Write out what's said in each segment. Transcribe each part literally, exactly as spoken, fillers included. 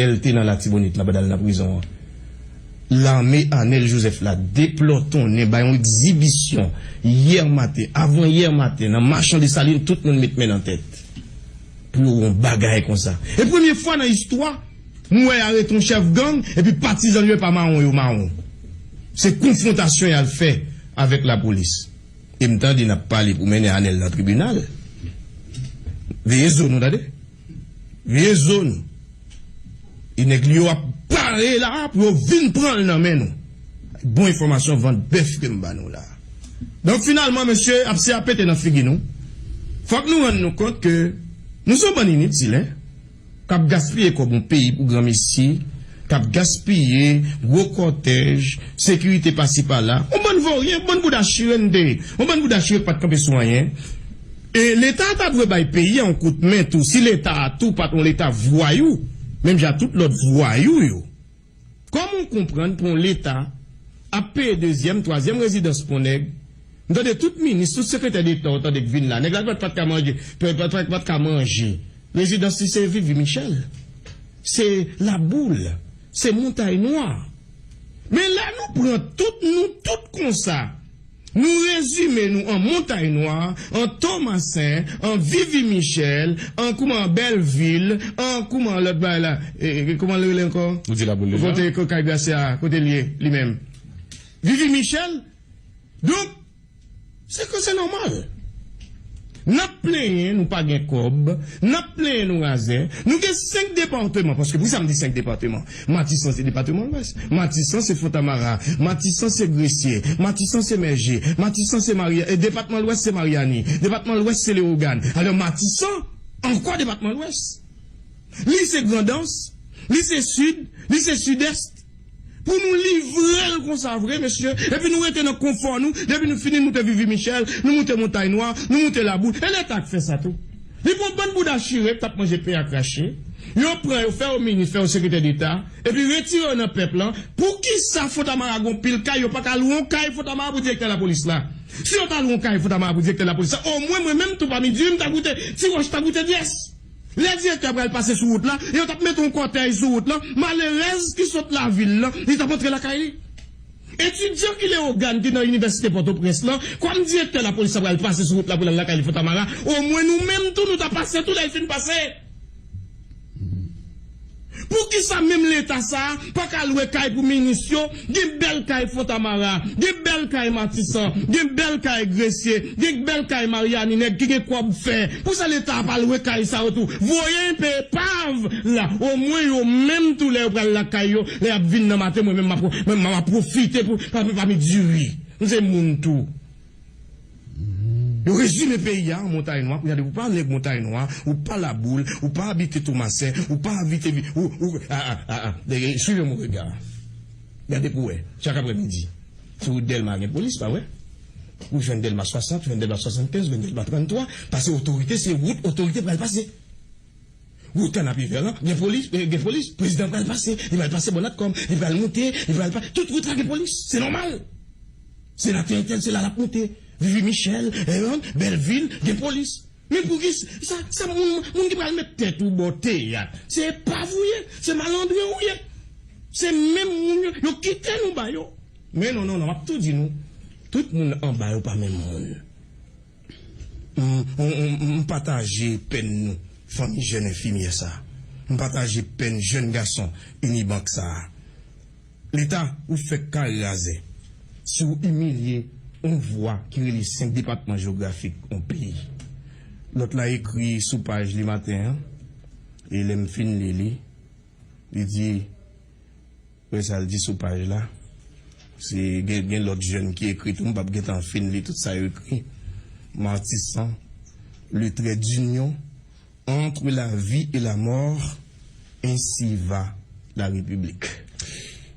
L te nan Latibonit la pandan l nan prizon an. Lame Anèl Jozèf la deplòtonnen, bay yon egzibisyon yè maten, avan yè maten, nan Machan Desalin, tout moun met men nan tèt. Pou yo wè yon bagay konsa. E premye fwa nan istwa, m wè y arete yon chèf gang, epi patizan l yo pa mawon yo mawon. Se konfwontasyon y al fè avèk lapolis. E m tande n ap pale pou mennen Anèl nan tribinal. Veye zo nou, tande. Veye zo nou. E nèg li yo ap pare la pou yo vin pran l nan men nou. Bon enfòmasyon, vant bèf ke m ba nou la. Donk, finalman, mesye, ap se ap pete nan figi nou. Fòk nou rann nou kont ke nou se yon bann initil, en. K ap gaspiye kòb yon peyi pou granmesi, k ap gaspiye gwo kòtèj, sekirite pasi pala. Yon bann voryen, yon bann bouda chire n te ye. Yon bann bouda chire k pa t kanpe sou anyen. E Leta a ta dwe bay peyi a yon kout men tou. Si Leta a tou pa t yon Leta vwayou, menm jan ak tout lòt vwayou yo. Kòman w konprann pou yon Leta ap peye dezyèm, twazyèm rezidans pou yon nèg? M tande tout minis, tout sekretè deta w tande k vin la. Nèg la pa t, pa t ka manje, pa, pa, pa, pa t ka manje. Rezidans li se Vivi Michèl. Se Laboul. Se Montay Nwa. Men lè nou pran tout, nou tout konsa, nou rezime nou an Montay Nwa, an Tomasen, an Vivi Michèl, an kouman, an Bèlvil, an kouman lòt bagay la, e, e, kouman l rele ankò? Ou di Laboul deja? Kote, ko-, kay Grasya, kote l ye, li menm? Vivi Michèl. Donk, se ke se nòmal. N ap plenyen nou pa gen kòb, n ap plenyen nou razè. Nou gen senk depatman, paske poukisa m di senk depatman? Matisan se depatman Lwès, Matisan se Fontamara, Matisan se Gresye, Matisan se Mèje, Matisan se Marya-, e, depatman Lwès se Maryani, depatman Lwès se Lewogàn. Alò Matisan ankò depatman Lwès. Li se Grandans, li se Sid, li se Sidès. Pou nou livre l konsa vre, mesye, epi nou rete nan konfò nou, depi nou fini, nou moute Vivi Michèl, nou moute Montay Nwa, nou moute Laboul. E Leta k fè sa tou. Li pran bann bouda chire k t ap manje pen ak rache, yo pran yo, fè yo minis, fè yo sekretè deta, epi retire yo nan pèp lan. Poukisa Fontamara gon pil kay, yo pa ka lwe yon kay Fontamara pou direktè lapolis la? Si yo ta lwe yon kay Fontamara pou direktè lapolis la, omwen mwen menm tou pami diri m ta goute, ti wòch ta goute dyès. Lè direktè a pral pase sou wout la, e yo t ap mete yon kòtèj sou wout lan, malerèz ki sot lavil lan, li t ap antre lakay li. Etidyan ki Lewogàn ki nan Inivèsite Pòtoprens lan, kòm direktè lapolis la pral pase sou wout la pou l al lakay li Fontamara, omwen nou menm tou nou ta pase tou lè l fin pase. Poukisa menm Leta sa a pa ka lwe kay pou minis yo? Gen bèl kay Fontamara, gen bèl kay Matisan, gen bèl kay Gresye, gen bèl kay Maryani, nèg ki gen kòb fè. Poukisa Leta a pa lwe kay sa yo tou? Voye enpe epav la, omwen yo menm tou lè yo pral lakay yo, lè y ap vin nan maten, mwen menm m ap, mwen m ap pwofite pou, pa, pami diri. M se moun tou. Yo rezime peyi a an Montay Nwa. Kounye a depi w pa nèg Montay Nwa, ou pa Laboul, ou pa abite Tomasen, ou pa abite Vi-, ou, ou, a, a, a, a, de-, suivez mon regard. Gade pou wè, chak aprèmidi. Sou wout Dèlma gen polis, pa vre? Ou jwenn Dèlma swasant, jwenn Dèlma swasannkenz, jwenn Dèlma tranntwa, pase otorite, se wout otorite pral pase. Wout Kanapevè lan, gen polis, eh, gen polis, prezidan pral pase, li pral pase bò Natcom, li pral moute, li pral pa-, tout wout la gen polis, se nòmal. Senatè entèl, se la l ap moute. Vivi Michèl, eh, Bèlvil, gen polis. Men poukisa, sa, sa moun, moun ki pral met tèt ou bò teyat, se epav ou ye, se malandren ou ye. Se menm moun yo, yo kite nou ba yo. Men non, non, non, m ap tou di nou, tout moun anba yo pa menm moun. M, m, m, m pataje pèn nou, fanmi jèn enfimyè sa. M pataje pèn jèn gason Unibank sa. Leta, ou fèk kare razè. Si w imilye yon vwa ki rele senk depatman jewografik yon peyi. Lòt la ekri sou paj li maten an, e lè m fin li li, li di, wè sa l di sou paj la. Se gen, gen lòt jèn ki ekri tou, m p ap gentan fin li tout sa yo ekri. Matisan, le trait d'union entre la vie et la mort, ainsi va la République.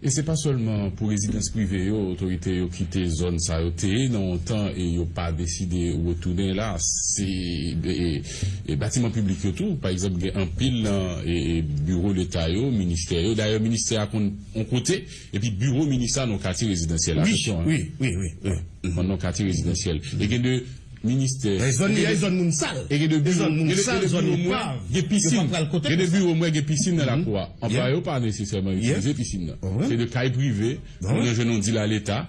E se pa sèlman pou rezidans prive yo, otorite yo kite zòn sa yo te ye nan yon tan e yo pa deside retounen la. Se, e, e, e batiman piblik yo tou, pa egzanp, gen anpil nan, e, e, biwo Leta yo, ministè yo. Dayè, ministè a konn yon kote, epi biwo minis la nan katye rezidansyèl la. Wi, wi, wi, wi, wi. Nan katye rezidansyèl. E gen de Ministè. E zòn li a, e zòn moun sal. E gen de biwo, gen de, gen de biwo mwen gen pisin. Gen de biwo mwen gen pisin nan lakou a. Anplwaye yo pa nesesèman itilize pisin nan. Se de kay prive, moun nan jwenn yon dil a Leta,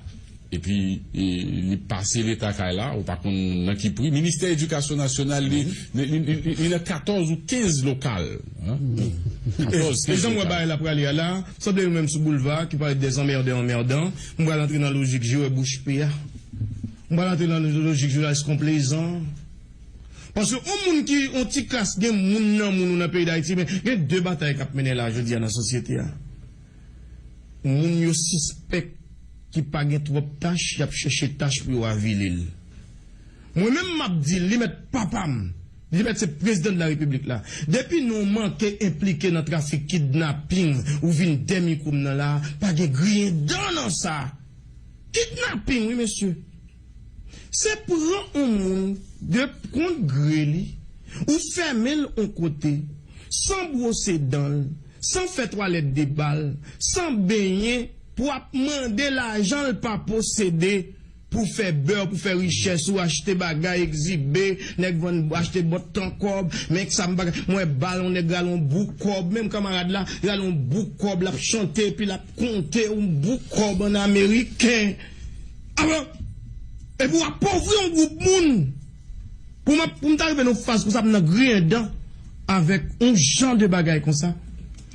epi e, li pase Leta kay la, ou pa konn nan ki pri. Ministè Edikasyon Nasyonal, li, li, li, li, li nan katòz ou kenz lokal. Katòz, kenz lokal. E jan m wè bagay la prale a la, sanble yo menm sou boulva ki parèt des emmerdeurs emmerdants. M pral antre nan lojik jwe bouch pe a. M pral antre nan lojik jounalis konplezan. Paske yon moun ki, yon ti klas, gen moun nan moun ou nan peyi Dayiti, men gen de batay k ap mennen la jodi a nan sosyete a. Moun yo sispèk ki pa gen twòp tach, y ap chèche tach pou yo avili l. Mwen menm m ap di l, li mèt papa m, li mèt se prezidan de la repiblik la. Depi nou manke enplike nan trafik kidnaping, ou vin dèyè mikwo m nan la, pa gen griyen dan nan sa. Kidnaping, wi, mesye. Se pran yon moun de kont gre li, ou fèmen l yon kote, san bwose dan l, san fè twalèt de bal, san benyen, pou ap mande lajan l pa posede, pou fè bè, pou fè richès ou, achte bagay, egzibe, nèg vann, achte bòt tan kòb, men sa m bagay, mwen bal, yon nèg rale yon bout kòb, menm kanmarad la, rale yon bout kòb, l ap chante, epi l ap konte yon bout kòb an ameriken. Avan, epi w apovri yon gwoup moun. Pou m, pou m ta rive nan faz konsa, m nan griyen dan avèk yon jan de bagay konsa.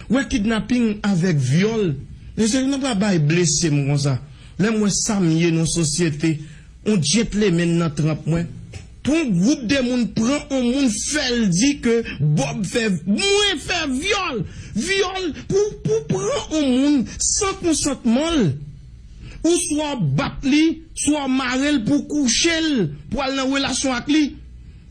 Wè kidnaping avèk vyòl. Mesye, nou pa bay blese m konsa. Lè m wè sa m ye nan sosyete, yon gentleman nan tranp mwen. Pou yon gwoup de moun pran yon moun, fè l di ke Bob fè, mwen fè vyòl. Vyòl pou, pou pran yon moun san konsantman l. Ou swa w bat li, swa w mare l pou kouche l, pou al nan relasyon ak li.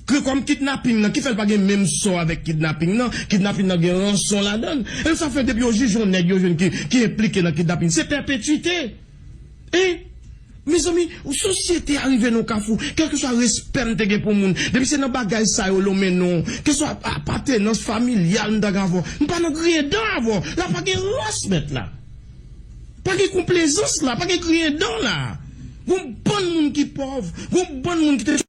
Ke kòm kidnaping nan, ki fè l pa gen menm sò avèk kidnaping nan, kidnaping nan gen ranson ladan l. E sa fè depi yo jije yon nèg yo jwenn ki, ki enplike nan kidnaping, se pèpetwite. Hein? Mezanmi, sosyete a rive nan kafou. Kèlkeswa respè m te gen pou moun, depi se nan bagay sa yo l mennen w, keswa apatenans familyal m ta gen avè w, m pa nan griyen dan avè w. La pa gen rans mèt la. Pa gen konplezans la, pa gen griyen dan la. Gon bann moun ki pòv, gon bann moun ki te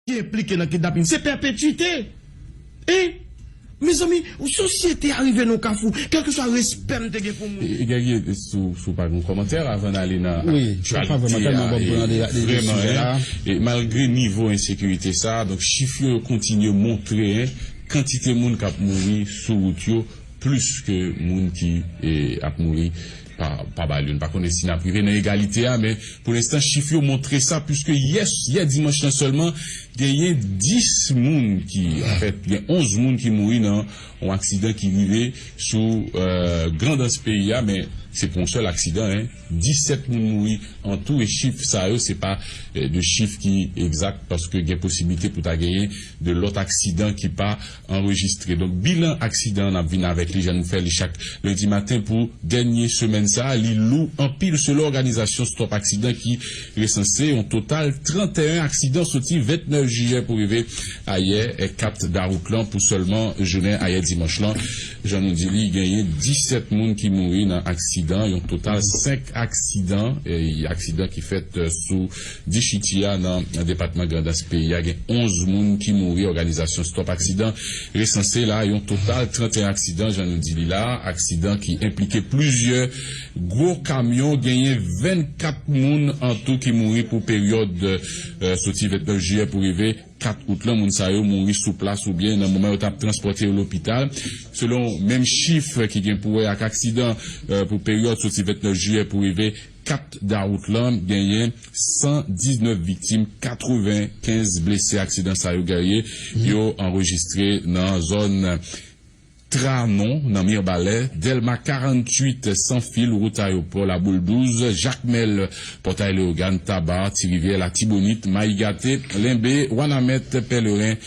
ki enplike nan kidnaping, se pèpetwite. E, mezanmi, sosyete a rive nan kafou, kèlkeswa respè m te gen pou moun. E, e, Guerrier, si w, si w pa gen kòmantè avan n ale nan aktyalite a, e, vrèman, e, malgre nivo ensekirite sa a, donk, chif yo, yo kontinye montre, en, kantite moun k ap mouri sou wout yo, plis ke moun ki, e, ap mouri pa, pa bal yo. Nou pa konnen si n ap rive nan egalite a, men pou lenstan, chif yo montre sa, piske yè, yè dimanch lan sèlman, genyen dis moun ki, anfèt, gen onz moun ki mouri nan yon aksidan ki rive sou, e, Grandans peyi a, men se pa yon sèl aksidan, en. Disèt moun mouri an tou, e chif sa yo, se pa, e, de chif ki egzak, paske gen posiblite pou ta genyen de lòt aksidan ki pa anrejistre. Donk, bilan aksidan an, n ap vin avèk li, jan nou fè li chak lendi maten pou dènye semèn sa a. Li lou anpil, selon òganizasyon Stop Aksidan ki resanse yon total trannteyen aksidan soti vennèf jiyè pou rive ayè, e, kat dawout lan, pou sèlman jounen ayè dimanch lan. Jan nou di li, genyen disèt moun ki mouri nan aksidan, yon total senk aksidan, e, aksidan ki fèt, e, sou Dichiti a nan depatman Grandans peyi a, gen onz moun ki mouri. Òganizasyon Stop Aksidan resanse la yon total trannteyen aksidan, jan nou di li la, aksidan ki enplike plizyè gwo kamyon. Genyen vennkat moun an tou ki mouri pou peryòd, e, soti vennèf jiyè pou rive kat out lan. Moun sa yo mouri sou plas oubyen nan moman yo t ap transpòte yo lopital. Selon menm chif ki gen pou wè ak aksidan, e, pou peryòd soti vennèf jiyè pou rive kat dawout lan, genyen san diznèf viktim, katrevenkenz blese. Aksidan sa yo, Guerrier, yo anrejistre nan zòn Tranon, nan Mibalè, Dèlma karanntuit, Sanfil, wout Ayewopò, Laboul douz, Jakmèl, Pòtay Leyogàn, Taba, Ti Rivyè, Latibonit, Mayigate, Lenbe, Wanament, Pèleren,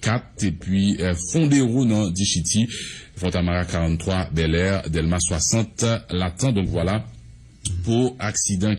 kat, epi Fondero nan Dichiti, Fontamara karannntwa, Bèlè, Dèlma swasant, Latan. Donk vwala pou aksidan